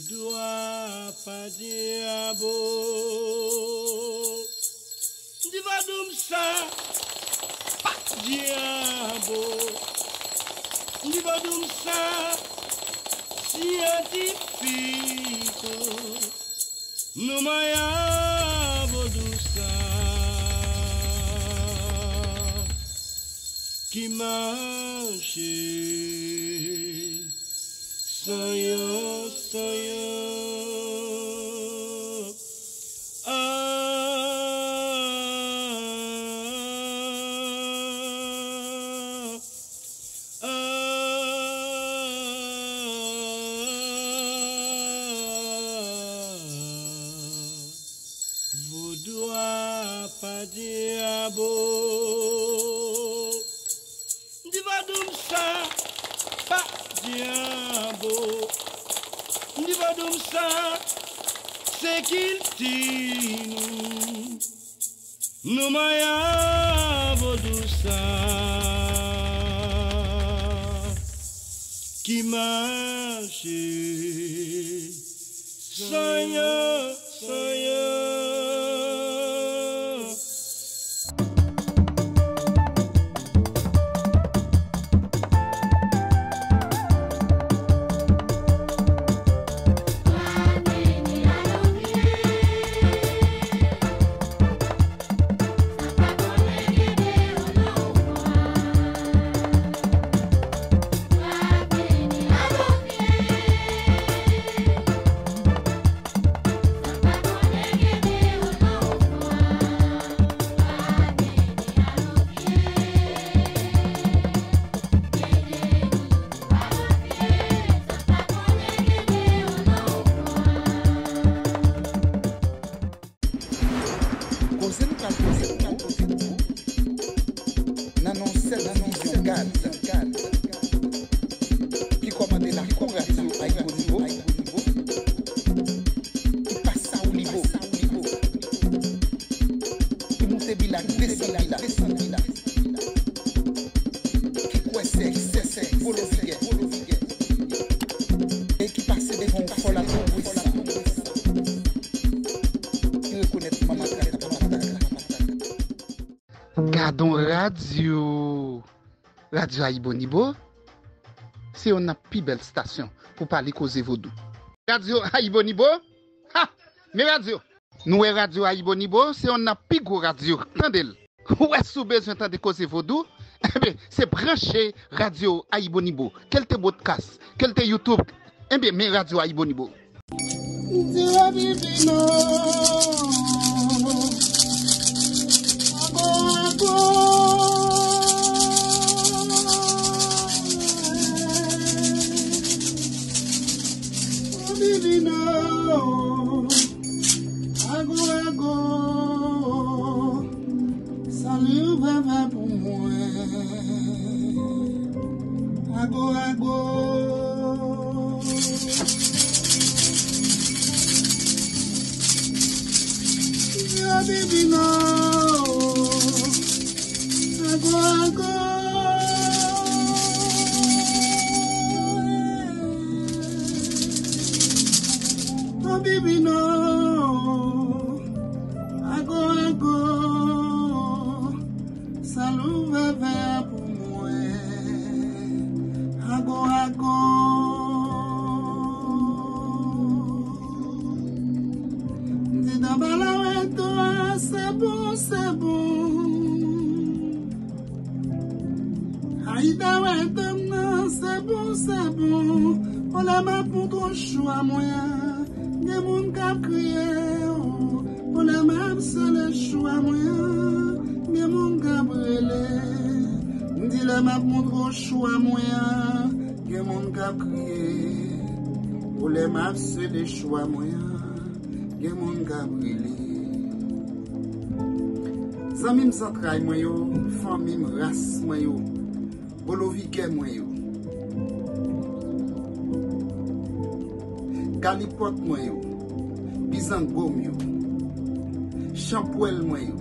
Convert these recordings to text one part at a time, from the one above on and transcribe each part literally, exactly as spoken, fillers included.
Dwa pa dyabo. Di vodoun sa pa dyabo. Di vodoun sa syantifik. Nou maya vodou sa ki mache san yon, san yon. Ah, ah, vodou a pa dyabo. Di vodoun sa pa dyabo. Di vodoun sa se kilti nou. Nou maya vodou sa ki mache san yon, san yon. Koze nou pral koze pou ou nan non sèl vizyon Gad, Gad, ki kòmande lakou radyo Ayibo Nibo, ki pa Saoulibo, ki moute Bilak, desann Bilak, ki kwè se, se, se, Polo Vigè, e ki pase devan yon fò lakou bwis. Ki rekonèt manman kaka papa kaka. Gadon radyo. Radyo Ayibo Nibo, se yonn nan pi bèl stasyon pou pale koze vodou. Radyo Ayibo Nibo, ha! Men radyo! Nou wè radyo Ayibo Nibo, se yonn nan pi gwo radyo. Tande l! Ou wè si w bezwen tande koze vodou, enben, se branche radyo Ayibo Nibo. Ke l te podcast, ke l te YouTube, enben, men radyo Ayibo Nibo. Di Bibino, ago, ago. Bibino, ago, ago. Sali ou vèvè pou mwen. Ago, ago. Yo bibino. Ago, ago. Yo bibino. Ago, ago, sali ou vèvè a pou mwen. Ago, ago. Di dan bala wè to a, se bon, se bon. Ayita wè to m nan, se bon, se bon. Olè m ap montre w chwa mwen an. Gen moun k ap kriye, o, o lè m ap sele chwa mwen an, gen moun k ap rele. M di lè m ap montre w chwa mwen an, gen moun k ap kriye. O lè m ap sele chwa mwen an, gen moun k ap rele. Zanmi m, zantray mwen yo, fanmi m, ras mwen yo, Bolo Vigè mwen yo, Kalipòt mwen yo, Bizango m yo, Chanpwèl mwen yo,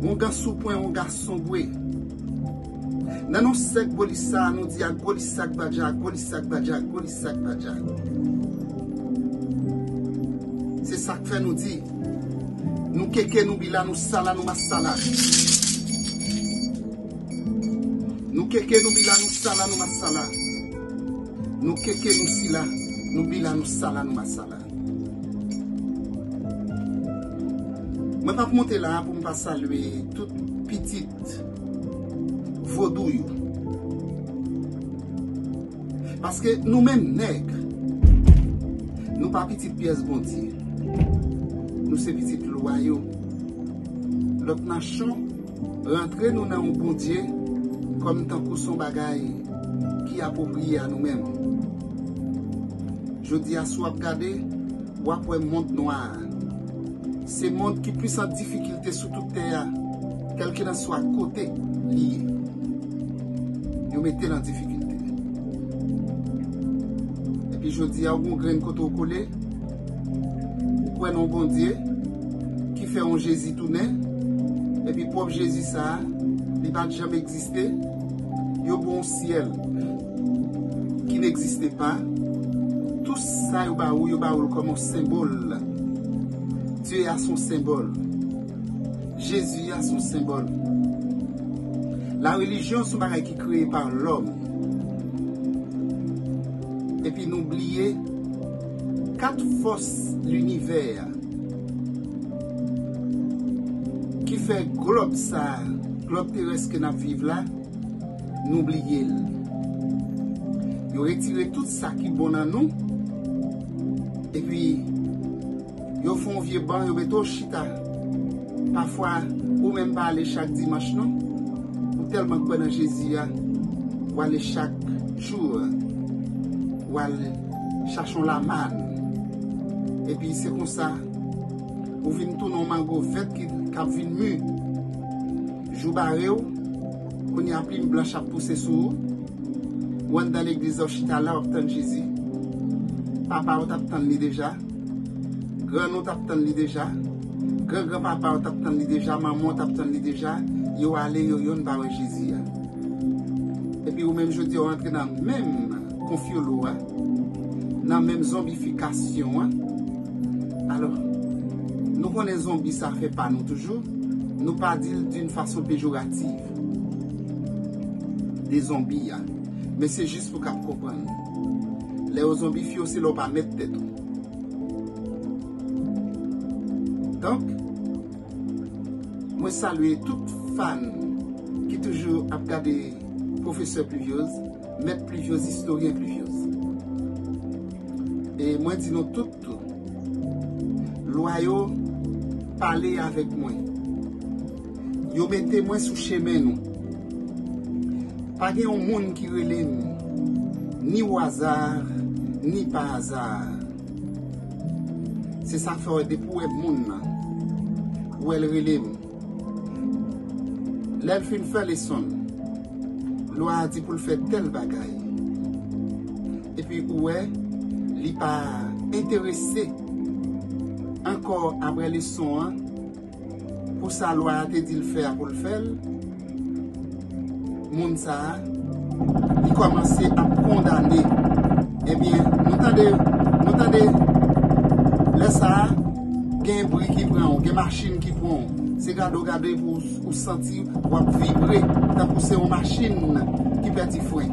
Wongan Soupwen, Wonga Sonbwe, Nan non sèk Golisak, nou di ak Golisak Badja, Golisak Badja, Golisak Badja. Se sa k fè nou di, nou keke, nou bila, nou sala, nou masala. Nou keke, nou bila, nou sala, nou masala. Nou keke, nou sila, nou bila, nou sala, nou masala. Mwen p ap monte la a pou m pa salye tout pitit vodou yo. Paske nou menm nèg, nou pa pitit pyès Bondye. Nou se pitit lwa yo. Lòt nasyon rantre nou nan yon Bondye kòm tankou se yon bagay ki apwopriye a nou menm. Jodi a, si w ap gade, w ap wè mond nwa a. Se mond ki plis an difikilte sou tout tè a, kèlkelanswa kote li ye. Yo mete l an difikilte. Epi jodi a, ou gon grenn kote w kole, ou kwè nan yon Bondye ki fè yon Jezi tounen, epi pwòp Jezi sa a, li pa t janm egziste, yo ba w yon syèl ki n'existe pas. Tout sa yo ba ou, yo ba ou l kòm yon senbòl. Dye a se yon senbòl. Jezi a se yon senbòl. La relijyon se yon bagay ki kreye pa lòm. Epi nou bliye kat fòs linivè a ki fè glòb sa a, glòb terès ke n ap viv la, nou bliye l. Yo retire tout sa ki bon nan nou, epi yo fè yon vye ban, yo mete w chita. Pafwa, ou menm pa ale chak dimanch, non. Ou tèlman kwè nan Jezi a, ou ale chak jou, ou al chache yon lamàn. Epi se konsa, ou vin tounen yon mango vèt ki, k ap vin mi. Jou bare w, kounye a plim blanch ap pouse sou ou. Ou anndan legliz la, w chita la, w ap tann Jezi. Papa w t ap tann li deja. Grann ou t ap tann li deja. Gran gran papa w t ap tann li deja. Manman w t ap tann li deja. Yo ale, yo yonn pa wè Jezi a. Epi ou menm jodi a, w antre nan menm konfyolo a, nan menm zonbifikasyon an. Alò, nou konnen zonbi sa fè pa nou toujou. Nou pa di l d'une façon péjorative de zonbi a. Men se jis pou k ap konprann. Lè yo zonbifye w, se lè w pa mèt tèt ou. Donk, mwen salye tout fan ki toujou ap gade Pwofesè Pluviose, Mèt Pluviose, Istoryen Pluviose. E mwen di nou tout tou, lwa yo pale avèk mwen. Yo mete mwen sou chemen nou. Pa gen yon moun ki rele m, ni o aza, ni pa aza. Se sa k fè w wè depi w wè moun nan, ou wè l rele m. Lè l fin fè leson l, lwa a di pou l fè tèl bagay. Epi ou wè, li pa enterese ankò apre leson an, pou sa lwa a te di l fè a pou l fè l, moun sa a, li kòmanse ap kondane. Ebyen, nou tande, nou tande, lè sa a, gen bri ki pran w, gen machin ki pran w. Se gade w gade pou w santi w ap vibre, tankou se yon machin ki pèdi fren.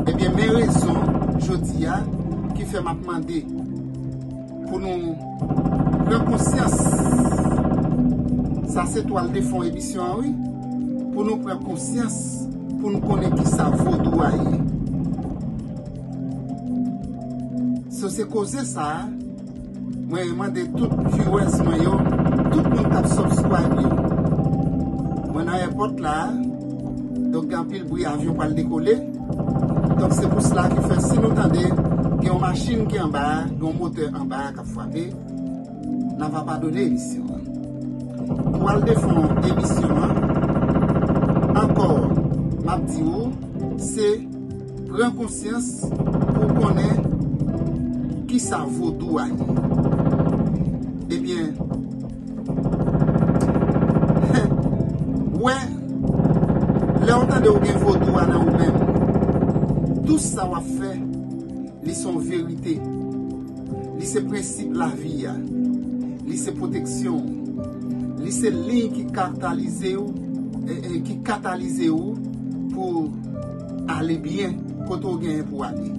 Ebyen, men rezon jodi a ki fè m ap mande pou nou pran konsyans. Sa se twal de fon emisyon an, wi. Pou nou pran konsyans, pou nou konnen kisa vodou a ye. So, se koze sa a, mwen mande tout viewers mwen yo, tout moun k ap subscribe yo. Mwen nan airport la, donk gen anpil bri, avyon pral dekole. Donk se pou sela ki fè si nou tande gen yon machin ki anba a, gen yon motè anba a k ap frape, n ap abandone emisyon an. Twal de fon emisyon an, ankò, m ap di ou, se pran konsyans pou w konnen kisa vodou a ye. Ebyen, wè, lè w tande Ke w gen vodou a nan ou menm. Tout sa w ap fè, li se yon verite. Li se prensip lavi a. Li se pwoteksyon w. Li se liy ki katalize w, e, e, ki katalize w pou ale byen kote w genyen pou ale.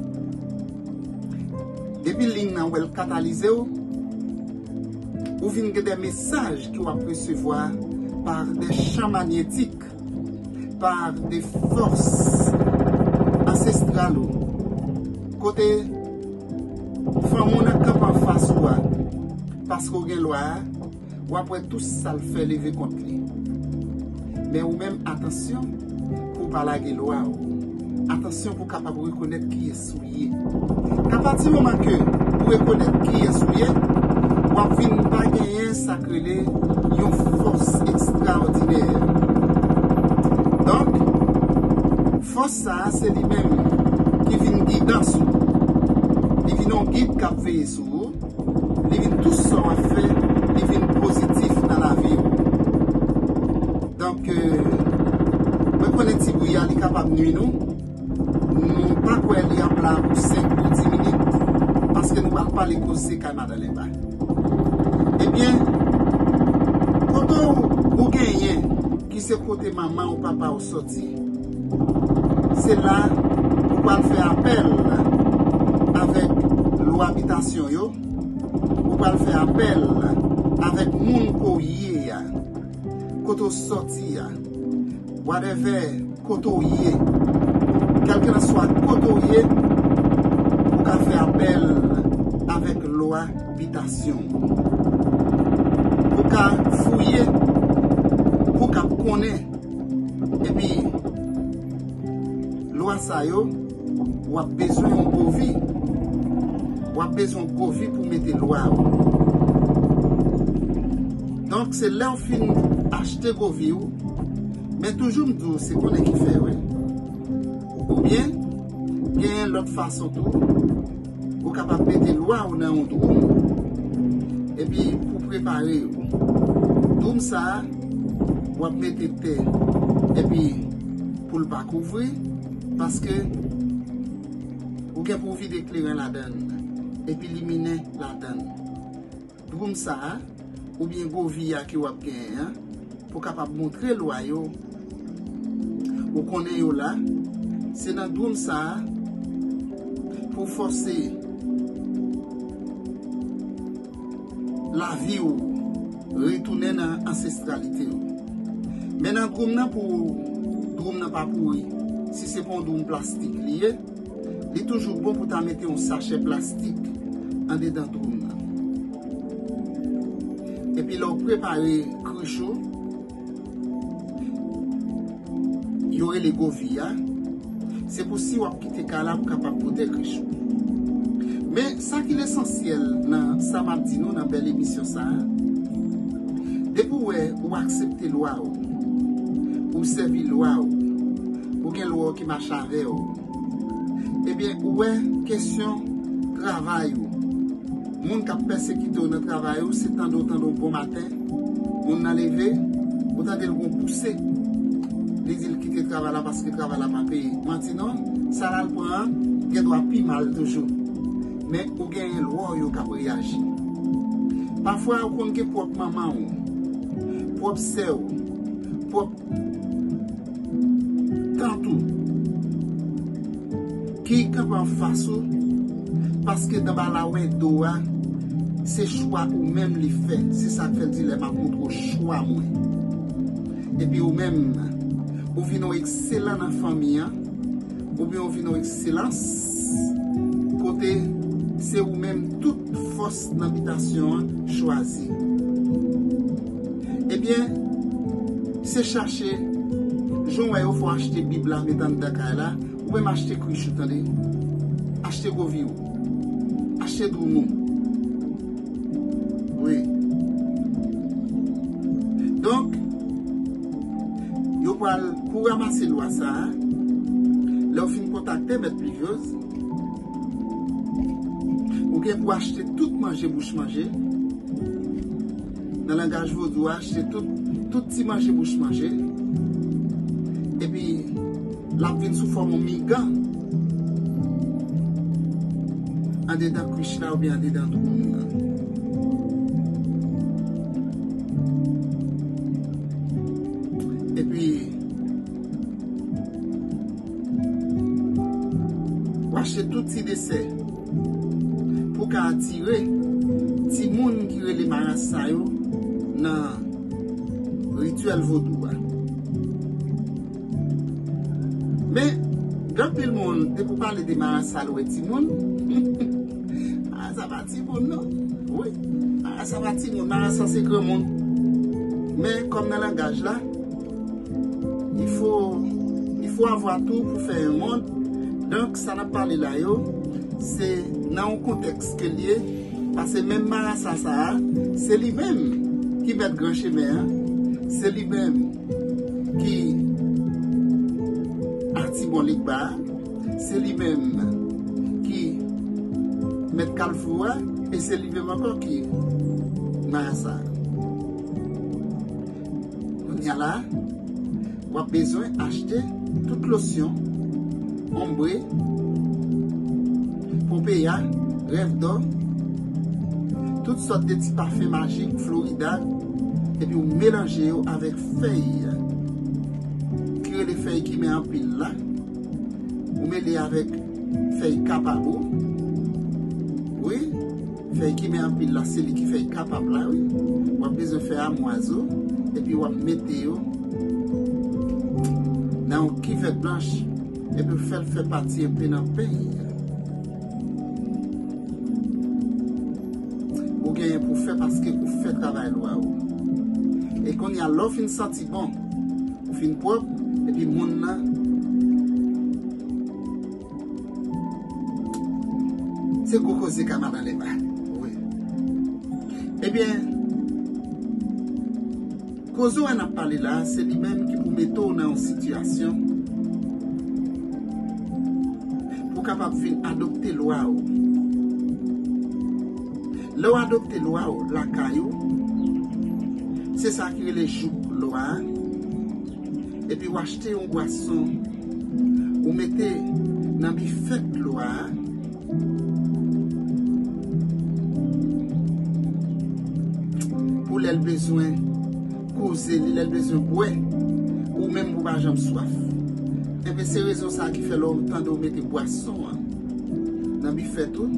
Depi liy nan wè l katalize w, ou vin gen de mesaj ke w ap resevwa pa de chan manyetik, pa de fòs ansestral ou. Kote fanm ou nan kanpe anfas ou a, paske w gen lwa a, w ap wè tou sa l fè leve kont li. Men ou menm, atansyon pou w pa lage lwa w. Atansyon pou w kapab rekonèt kiyès ou ye. Apatimoman ke ou rekonèt kiyès ou ye, w ap vin pa genyen sa k rele yon fòs ekstraòdinè. Donk, fòs sa a, se li menm ki vin gidans ou. Li vin yon gid k ap veye sou ou. Li vin tou sa w ap fè, li vin pozitif nan lavi w. Donk, euh, mwen konnen ti bri a, li kapab nwi nou. Nou pa kwè li ap la pou senk pou di minit, paske nou pral pale koze kay Madan Lenba. Ebyen, kote w, ou genyen, ki se kote manman ou, papa w sòti, se la ou pral fè apèl avèk lwa bitasyon yo, ou pral fè apèl avèk moun ke w ye a, kote w sòti a, whatever, kote w ye, kèlkelanswa kote w ye, ou ka fè apèl avèk lwa bitasyon. Ou ka fouye, ou ka konnen. Epi, lwa sa yo, w ap bezwen yon govi. W ap bezwen yon govi pou mete lwa w. Donk, se lè w fin achte govi w, men toujou m di w, se konnen ki fè, wi. Oubyen, genyen lòt fason tou, ou kapab mete lwa w nan yon dwoum, epi pou prepare yo. Dwoum sa a, w ap mete tè, epi pou l pa kouvri, paske ou gen pou vide kleren ladan l, epi liminen ladan l. Dwoum sa a, oubyen govi a ke w ap genyen an, pou w kapab montre lwa yo, ou konnen yo la, se nan dwoum sa a, pou fòse lavi w retounen nan ansestralite w. Men nan dwoum nan, pou dwoum nan pa pouri, si se pa yon dwoum plastik li ye, li toujou bon pou ta mete yon sachè plastik andedan dwoum nan. Epi lè w prepare krich ou, yo rele govi a, se pou si w ap kite kay la pou kapab pote krich ou. Men sa ki lesansyèl nan sa m ap di nou nan bèl emisyon sa a, depi w wè ou aksepte lwa w, ou sèvi lwa w, ou gen lwa w ki mache avè w, ebyen, ou wè kesyon travay ou. Moun k ap pèsekite w nan travay ou, se tande w tande w bon maten, moun nan leve, ou tande l gon pouse. Li di l kite travay la paske travay la pa peye. Manti non, sa l al pran an, gen dwa pi mal toujou. Men ou genyen lwa w yo k ap reyaji. Pafwa, ou konn gen pwòp manman w, pwòp sè w, pwòp tant ou ki kanpe anfas ou, paske danbala wè do a, se chwa ou menm li fè. Se sa k fè l di, lè m ap montre w chwa mwen. Epi ou menm, ou vin yon ekselan nan fanmi an, oubyen ou vin yon ekselans, kote se ou menm tout fòs nan bitasyon an chwazi. Ebyen, se chache, jan w wè yo fè w achte Bib la, met anndan kay la, ou menm achte krich ou, tande. Achte govi w. Achte dwoum ou. Wi. Donk, yo pral, pou ranmase lwa sa a, lè w fin kontakte Mèt Plivyòz, ou gen pou achte tout manje bouch manje. Nan langaj vodou a, achte tout, tout ti manje bouch manje. Epi, l ap vin sou fòm yon migan andedan kwich la oubyen andedan twou nou an. Epi, w achte tout ti desè pou w ka atire timoun ki rele marasa yo nan rityèl vodou a. Men, gen anpil moun, depi w pale de marasa, l wè timoun. Marasa pa timoun, non. Wi, marasa pa timoun, marasa se granmoun. Men, kòm nan langaj la, il faut, il faut avoir tout pour faire un monde. Donk, sa n ap pale la yo, se nan yon kontèks ke l ye, paske menm marasa sa a, se li menm ki mèt gran chemen an, se li menm ki Atibolik ba a, se li menm ki mèt kalfou a, e se li menm ankò ki marasa a. Kounye a la, w ap bezwen achte tout losyon, Ombre, Pompeya, Rêve d'Or, tout sòt de ti pafen majik, Florida, epi w melanje yo avèk fèy ki rele fèy ki men anpil la. Ou mele avèk fèy kapab ou. Wi, fèy ki men anpil la, se li ki fèy kapab la, wi. W ap bezwen fè amwazo, epi w ap mete yo nan yon kivèt blanch, epi w fè l fè pati enpe nan peny. Ou genyen pou fè paske ou fè travay lwa ou. E kounye a, lè w fin santi bon, ou fin pwòp, epi moun nan, se gwo koze ka madan leba. Wi. Ebyen, koze w a n ap pale la, se li menm ki pou mete w nan yon sitiyasyon pou w kapab vin adopte lwa ou. Lè w adopte lwa ou lakay ou, se sa ki rele jouk lwa a. Epi w achte yon bwason, ou mete nan bifèt lwa a. Pou lè l bezwen koze li, lè l bezwen bwè, ou menm ou pa janm swaf. Enben, se rezon sa a ki fè lè w tande w mete bwason an nan bifèt ou,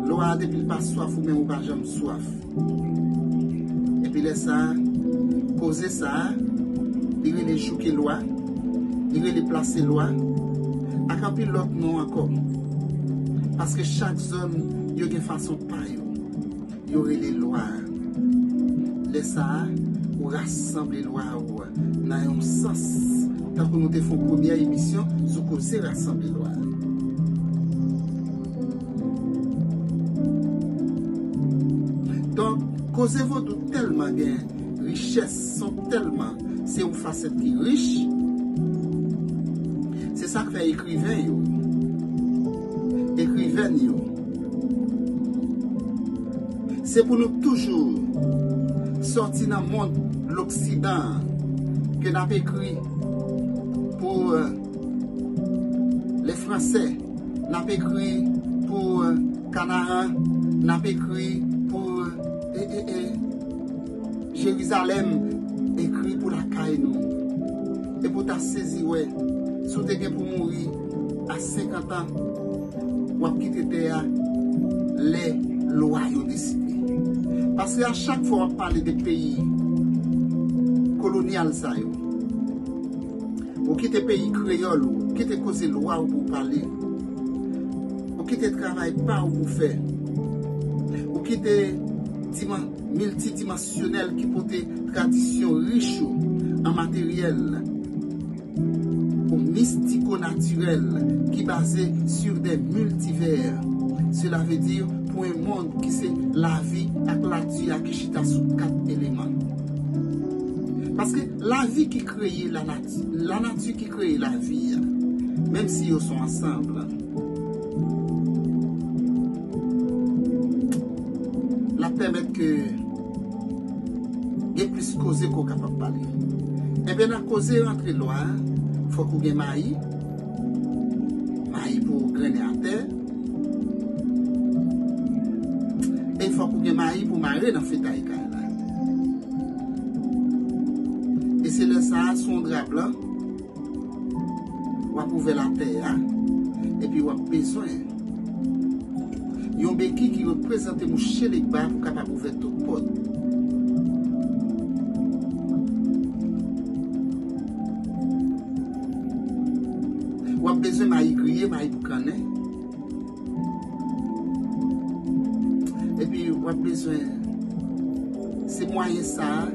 lwa a depi l pa swaf, ou menm ou pa janm swaf. Epi lè sa a, koze sa a, li rele jouke lwa, li rele plase lwa, ak anpil lòt non ankò. Paske chak zòn, yo gen fason pa yo. Yo rele lwa a. Lè sa a, ou rasanble lwa ou nan yon sans, tankou nou te fè yon premyè emisyon sou koze rasanble lwa a. Donk, koze vodou tèlman gen richès, son tèlman, se yon fasèt ki rich. Se sa k fè ekriven yo, ekrivèn yo, se pou nou toujou sòti nan mond loksidan an, ke n ap ekri pou, euh, le fransè, n ap ekri pou, euh, Kanaran, n ap ekri pou, euh, e, e, e, Jerizalèm, ekri pou lakay nou. Epi w ta sezi wè, si w te gen pou mouri a senkant an, w ap kite tè a lè lwa yo deside. Paske a chak fwa w ap pale de peyi kolonyal sa yo, ou kite peyi kreyòl ou, ou kite koze lwa ou pou w pale, ou kite travay pa ou pou w fè, ou kite diman-, miltidimansyonèl ki pote tradisyon rich ou an materyèl, ou mistiko-natirèl ki baze sur des multivers. Cela veut dire pour un monde ki se lavi ak lati a ki chita sou kat eleman. Paske lavi ki kreye lanati, lanati ki kreye lavi a, menm si yo se yon ansanm, l ap pèmèt ke gen plis koze ke w kapab pale. Ebyen, nan koze rantre lwa a, Fòk ou gen mayi, mayi pou grennen atè, e fòk ou gen mayi pou mare nan fetay kay la. E se lè sa a, sou yon dra blan, w ap ouvè latè a, epi w ap bezwen yon beki ki reprezante mouche legba pou kapab ouvè tout pòt. W ap bezwen mayi griye, mayi boukannen. Epi w ap bezwen, se mwayen sa a,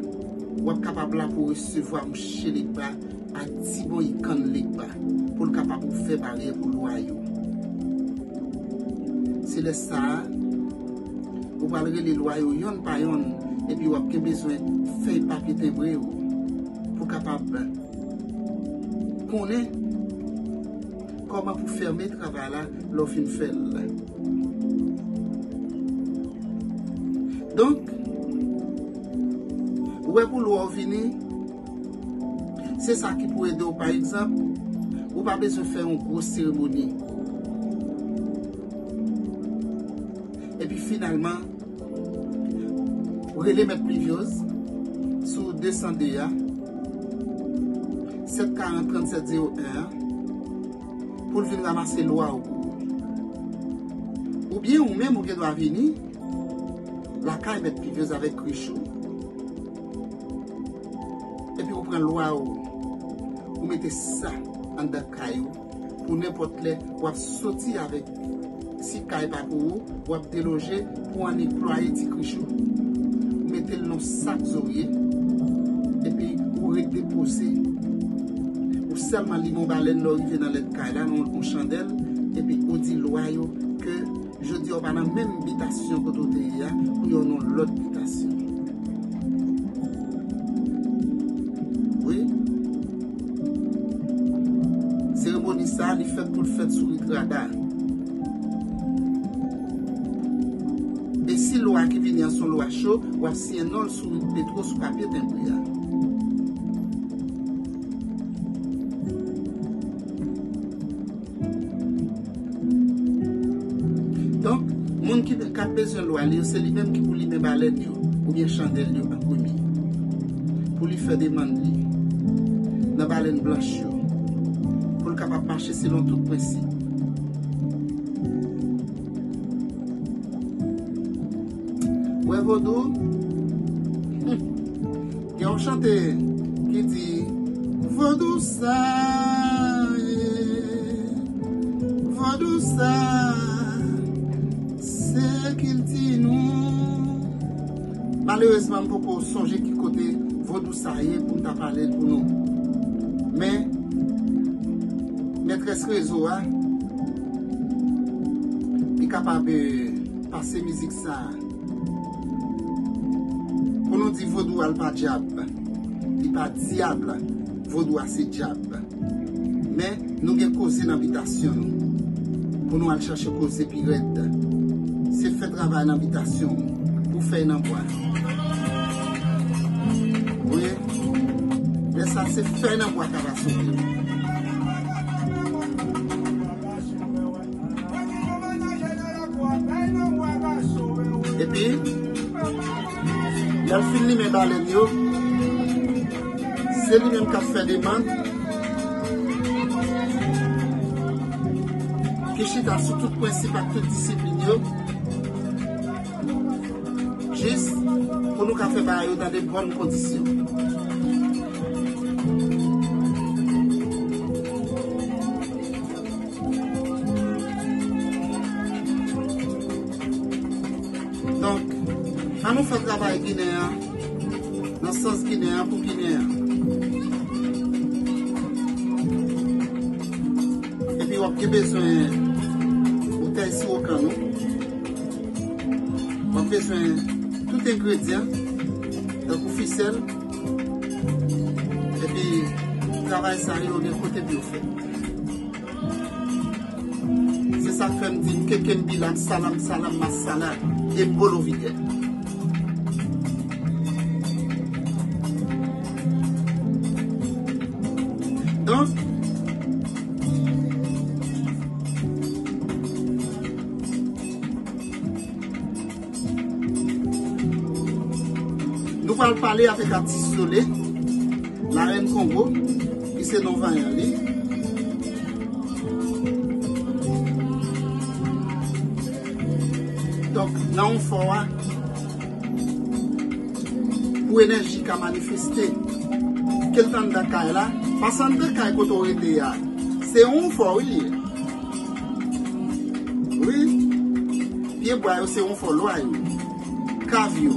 w ap kapab la pou resevwa mouche legba ak ti bon ikann legba pou l kapab ouvè baryè pou lwa yo. Se lè sa a, ou pral rele lwa yo yonn pa yonn, epi w ap gen bezwen fèy papye tenbre yo pou kapab konnen kòman pou fèmen travay la lè w fin fè l. Donk, ou wè pou lwa w vini, se sa ki pou ede w. Pa egzanp, ou pa bezwen fè yon gwo seremoni. Epi finalman, rele Mèt Plivyòz sou de san de a, sèt karant trannsèt zewo en an, pou l vin ranmase lwa w pou ou. Oubyen ou menm ou gen dwa vini lakay Mèt Plivyòz avèk krich ou, epi ou pran lwa w, ou mete sa anndan kay ou, pou nenpòt lè w ap soti avèk ti kay pa pou ou, w ap deloje pou annik plwaye ti krich ou, ou mete l nan sak zorye, epi ou redepoze. Ou sèlman limen yon balèn lè w rive nan lèt kay la, nan yon chandèl, epi ou di lwa yo ke jodi a w pa nan menm bitasyon kote w te ye a, ou nan yon lòt bitasyon. Wi. Seremoni sa a, li fèt pou l fèt sou ritrada. E si lwa ki vini an se yon lwa cho, w ap siyen non l sou rit petwo sou papye tenbre a. Donk, moun ki, k ap bezwen lwa li yo, se li menm ki pou limen balèn yo, oubyen chandèl yo an premye, pou li fè demann li nan balèn blanch yo, pou l kapab mache selon tout prensip. Wè vodou, hmm, gen yon chante ki di, vodou sa ye, vodou sa se kilti nou. Malerezman, m poko sonje ki kote vodou sa ye pou m ta pale l pou nou. Men, mètrès rezo a, li kapab, eh, pase mizik sa a. Pou nou di vodou a l pa dyab. Li pa dyab. Vodou a se dyab. Men, nou gen koze nan bitasyon nou. Pou nou al chache koze pi rèd. Se fè travay nan bitasyon w. Pou fèy nan bwa. Wi. Lè sa, se fèy nan bwa k ap sove w. Epi, lè l fin limen balèn yo, se li menm k ap fè demann, ki chita sou tout prensip ak tout disiplin yo, jis pou nou ka fè bagay yo nan de bòn kondisyon. Donk, ann nou fè travay Ginen an nan sans Ginen an pou Ginen an. Epi w ap gen bezwen boutèy siwo kann ou. W ap bezwen tout engredyan, tankou fisèl. Epi, travay sa yo gen kote pou yo fèt. Se sa k fè m di m kekembilat, salam, salam, masala, e bolo vidè. Donk, Pral pale avèk atis sole, Larèn Kongo, ki se non vanyan li. Donk, nan yon fò a, pou enèji ka manifeste, ke l t anndan kay la, paske anndan kay kote w rete a, se yon fò wi li ye. Wi, pye bwa yo se yon fò lwa yo. Kav yo,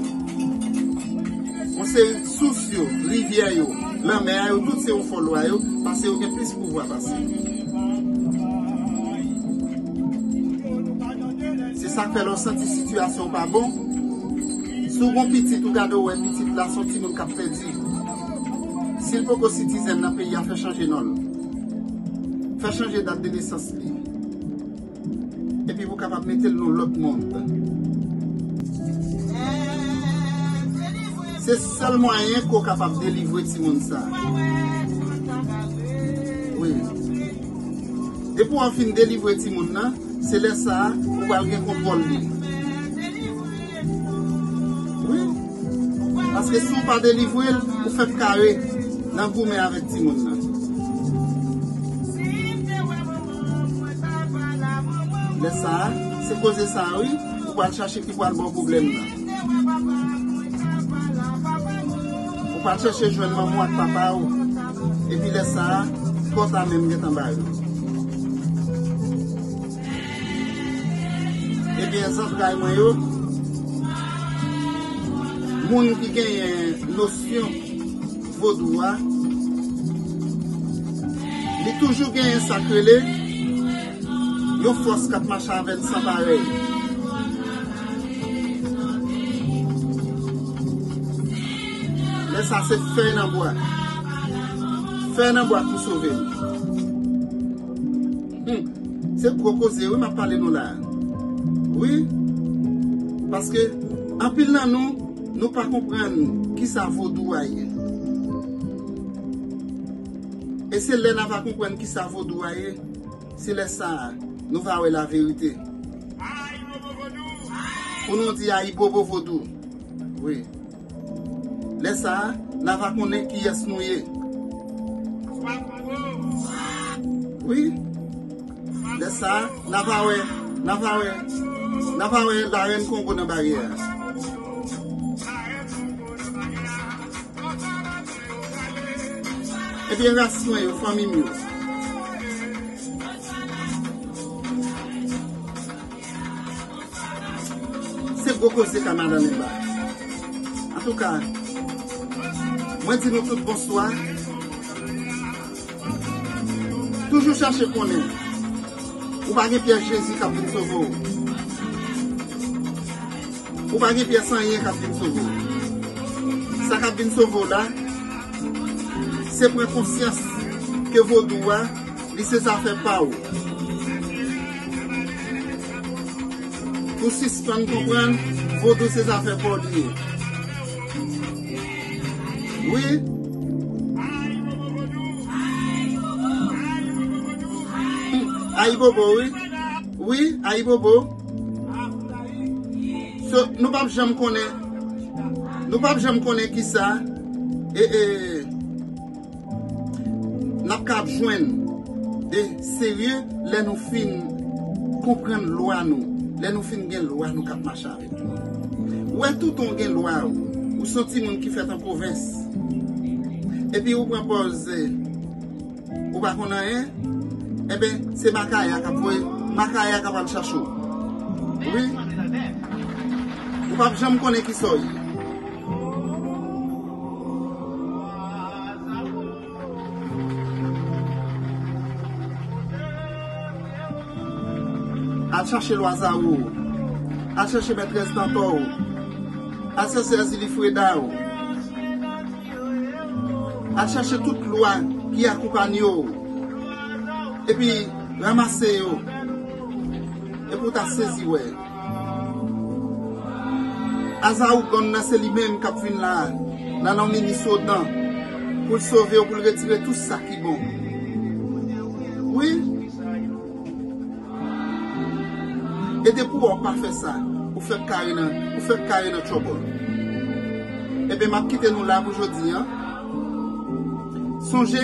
yon seri sous yo, rivyè yo, lanmè a yo, tout se yon fò lwa yo, paske yo gen plis pouvwa pase. Se sa k fè lè w santi sitiyasyon pa bon, si w gon pitit, ou gade w wè pitit la se yon timoun k ap pèdi. Si l poko sitizèn nan peyi a, fè chanje non l. Fè chanje dat de nesans li. Epi pou kapab mete l nan lòt mond. Se sèl mwayen ke w kapab delivre timoun sa. Wi. Depi w fin delivre timoun nan, se lè sa a ou pral gen kontwòl li. Wi. Paske si w pa delivre l, ou fèk kare nan goumen avèk timoun nan. Lè sa a, se koze sa a, wi, ou pral chache ki pral ba w pwoblèm nan. Ou pral chache jwenn manman w ak papa w. Epi lè sa a, kò sa menm gentan ba yo. Ebyen, zantray mwen yo, moun ki genyen nosyon vodou a, li toujou genyen sa k rele yon fòs k ap mache avè l san parèy. Lè sa se fèy nan bwa. Fèy nan bwa pou sove l. Hmm. Se gwo koze wi m ap pale nou la. Wi. Paske anpil nan nou, nou pa konprann kisa vodou a ye. E se lè n a va konprann kisa vodou a ye, se lè sa a, nou va wè laverite. Pou nou di ayibobo vodou. Wi. Lè sa a, n a va konnen kiyès nou ye. Wi. Lè sa a, n a va wè, n a va wè, n a va wè Larèn Kongo nan baryè a. Ebyen, ras mwen yo, fanmi m yo. Se gwo koze ka madanm Eva. Antouka, mwen di nou tout bonswa. Toujou chache konnen. Ou pa gen pyès Jezi k ap vin sove w. Ou pa gen pyès anyen k ap vin sove w. Sa k ap vin sove w la, se pran konsyans ke vodou a, li se zafè pa w. Pou sispann konprann, vodou se zafè pa w li ye. Wi. Ayibobo, wi. Wi, ayibobo. So, nou p ap janm konnen, nou p ap janm konnen kisa, e, e, n ap ka ap jwenn de serye lè nou fin konprann lwa nou, lè nou fin gen lwa nou k ap mache avèk nou. Ou wè toutan w gen lwa ou, ou se yon timoun ki fèt an pwovens, epi ou pran pòz, eh, ou pa konn anyen, enben, se makaya k ap voye, makaya k ap al chache w. Wi. Ou p ap janm konnen kisa w ye. Al chache lwa Zawo. Al chache mètrès Dantò. Al chache Èzili Freda. Al chache tout lwa ki akonpanye w. Epi ranmase yo. Epi w ta sezi wè. Azawougon nan se li menm k ap vin la, nan non minis Odan, pou l sove w, pou l retire tout sa ki bon. Wi. E depi w pa fè sa, ou fèk kare nan, ou fèk kare nan trouble. Ebyen, m ap kite nou la pou jodi a. Sonje,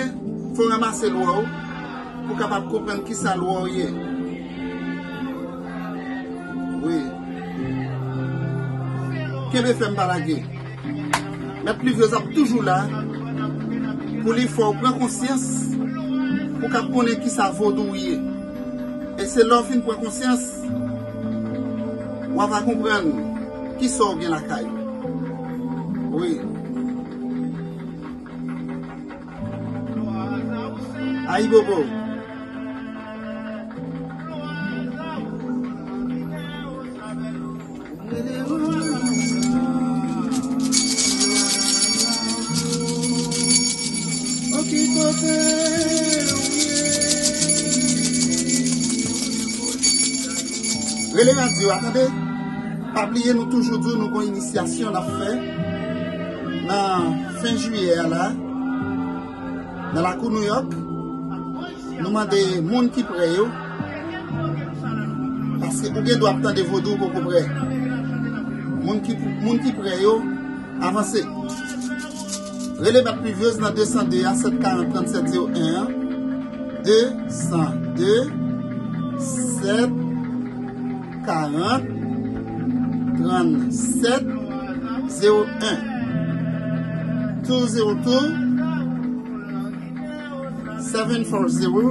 fò w ranmase lwa w pou w kapab konprann kisa lwa w ye. Wi. Kenbe fèm, pa lage. Mèt Plivyez ap toujou la pou li fè w pran konsyans pou w kab konnen kisa vodou ye. E se lè w fin pran konsyans, w a va konprann kisa w gen lakay ou. Wi. Ayibobo. Rele radyo a, tande. Pa bliye, nou toujou di w nou gon inisyasyon n ap fè nan fen jiyè a la, nan lakou Nouyòk. Nou mande moun ki prè yo, paske ou gen dwa ap tande vodou ou poko prè. Moun ki, moun ki prè yo, avanse. Rele Mèt Plivyez nan de san de a, sèt karant, trannsèt zewo en an, de san de, sèt karant, trannsèt zewo en, two zero two, seven four zero,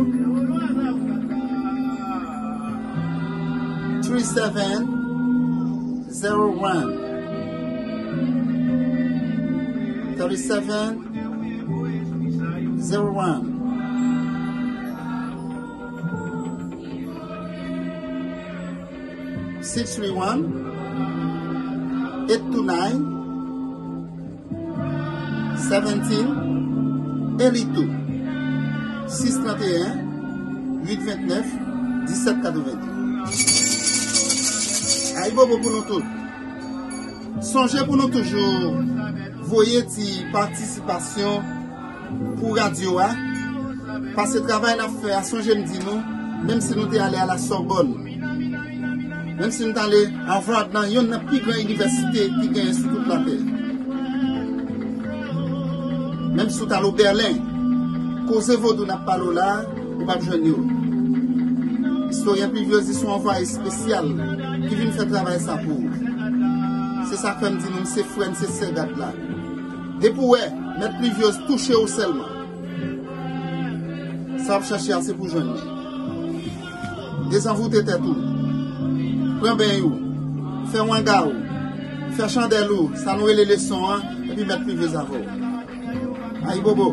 three seven zero one, three seven zero one, six three one, eight two nine, seventeen, e li tou, sis trant e en, uit ventnèf, disèt katrevenn de. Ayibobo pou nou tout. Sonje pou nou toujou voye ti patisipasyon pou radyo a, paske travay n ap fè a, sonje m di nou, menm si nou te ale a la Sorbonne, menm si nou t ale Harvard, nan yonn nan pi gran inivèsite ki genyen sou tout latè, menm si w t al o Bèlen, koze vodou n ap pale w la, ou p ap jwenn yo. Istoryen Plivyez se yon anvwaye espesyal ki vin fè travay sa pou ou. Se sa k fè m di nou, m se frè, m se sè gad la. Depi w wè Mèt Plivyez touche w sèlman, sa w ap chache a se pou jwenn li. Dezanvoute tèt ou. Pran beny ou. Fè wanga ou. Fè chandèl ou, sa nou rele leson an, epi Mèt Plivyez avè w. Ayibobo.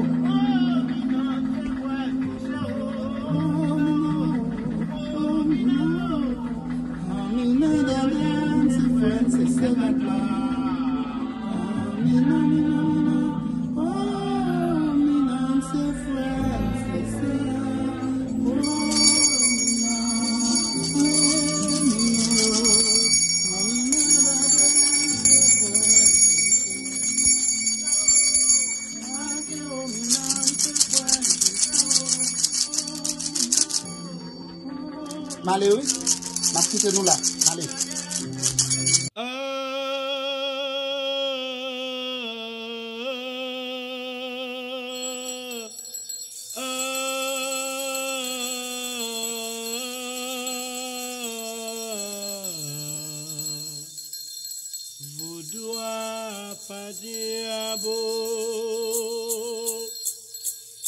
M ale wi. M ap kite nou la. M ale. Vodou a pa dyabo.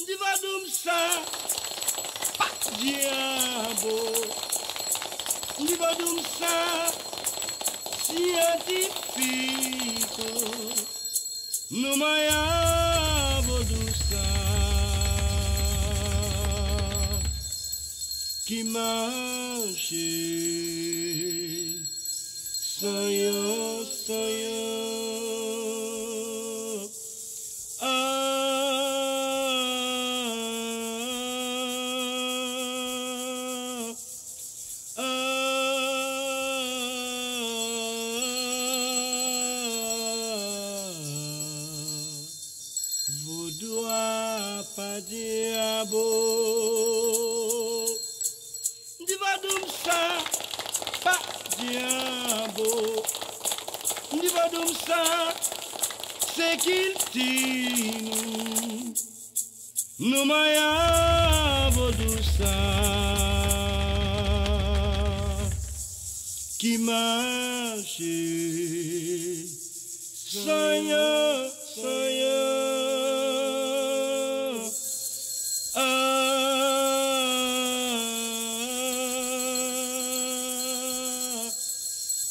Di vodou m sa pa dyabo. Di vodou m sa syantifik. Nou maya vodou sa ki mache san yon, san yon. Ah, ah, vodou a pa dyabo. Di vodou m sa pa dyabo. Di vodou m sa Se kilti nou. Nou maya vodou sa ki mache san yo, san yo. Ah,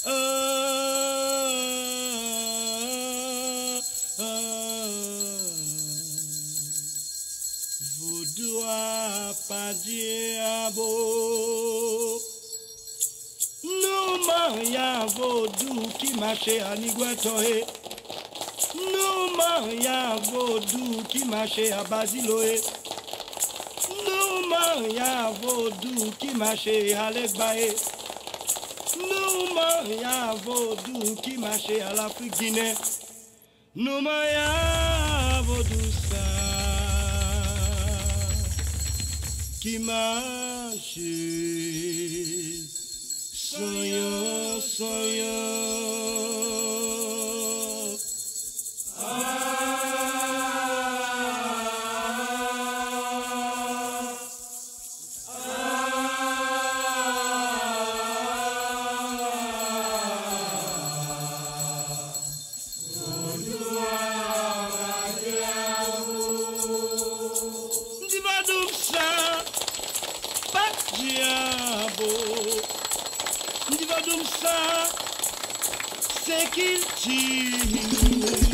ah, ah. Vodou a pa dyabo. Nou maya vodou ki mache a Nigwètò e. Nou maya vodou ki mache a Bazilo e. Nou maya vodou ki mache a Legba e. Nou maya vodou ki mache a Lafrik Ginen. Nou maya vodou sa ki mache san yo, san yo. M di vodou sa pa dyabo. M di vodou sa se kilti nou.